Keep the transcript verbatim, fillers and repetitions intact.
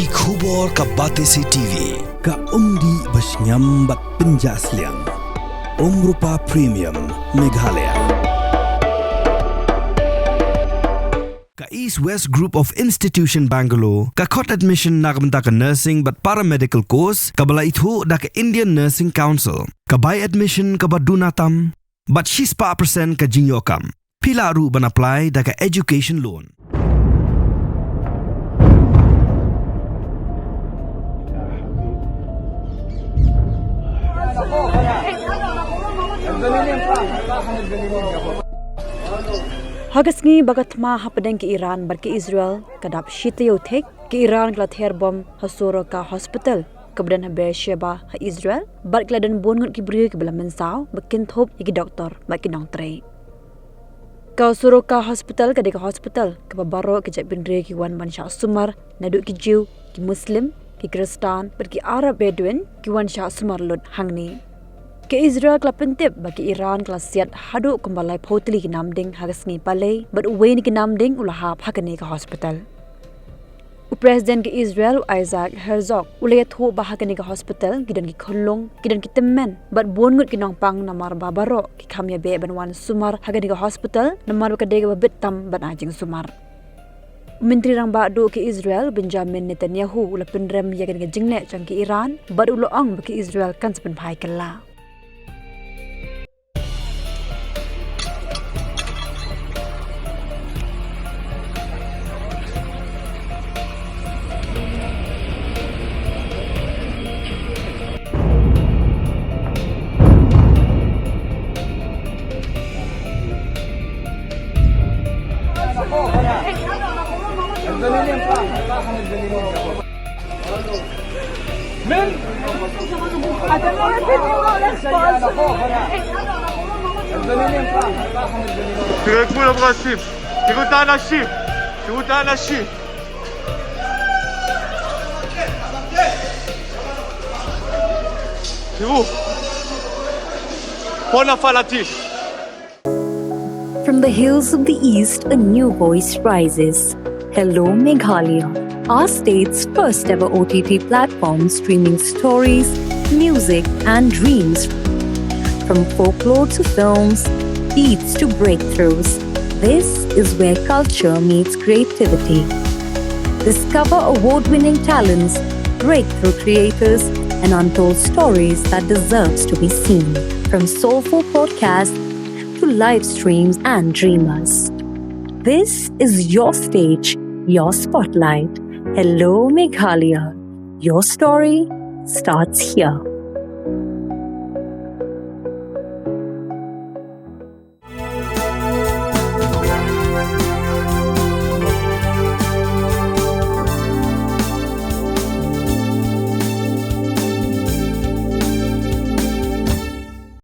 Ki khubor ka Batesi T V, ka umdih ba shngiam bad pynjah sliang. Umrupa Premium, Meghalaya. Ka East West Group of Institution Bangalore ka khot admission na ka bynta ka nursing bad paramedical course kaba la ithuh da ka Indian Nursing Council. Ka bai admission kaba duna tam bad shispah percent ka jingïoh kam. Phi lah ruh ban apply da ka education loan. Ha ka sngi ba ka thma hapdeng ka Iran bad ka Israel ka dap shi taïew thik, ka Iran ka la ther bom ha surok ka hospital kaba don ha Beersheba ha Israel, bad ka la don bun ngut ki briew kiba la mynsaw ba kin thup ïa ki doktor bad ki nongtrei. Ka surok ka hospital ka dei ka hospital kaba baroh ki jaitbynriew ki wan ban shah sumar, naduh ki Jiw, ki Muslim, ki Khristan bad ki Arab Bedouin ki wan shah sumar lut hangne. Ka Israel ka la pyntip ba ka Iran ka la siat haduh kumba laiphew tylli ki namding ha ka sngi palei, bad uwei na ki namding u la hap ha kane ka hospital. U President ka Israel, u Isaac Herzog, u la ïathuh ba ha kane ka hospital ki don ki khunlung, ki don ki tymmen bad bun ngut ki nongpang, namar ba baroh ki kham ïabeh ban wan sumar ha kane ka hospital namar ba ka dei kaba bit tam ban ai jingsumar. U Myntri Rangbah Duh ka Israel, Benjamin Netanyahu, u la pynrem ïa kane ka jingleh jong ka Iran bad u la ong ba ka Israel kan sa pynphai kylla. תירגעו, אנשים. תראו את האנשים. תראו. פה נפל הטיל. From the hills of the East, a new voice rises. Hello, Meghalaya, our state's first ever O T T platform streaming stories, music, and dreams. From folklore to films, beats to breakthroughs, this is where culture meets creativity. Discover award winning talents, breakthrough creators, and untold stories that deserves to be seen. From soulful podcasts to live streams and dreamers. This is your stage, your spotlight. Hello, Meghalaya. Your story starts here.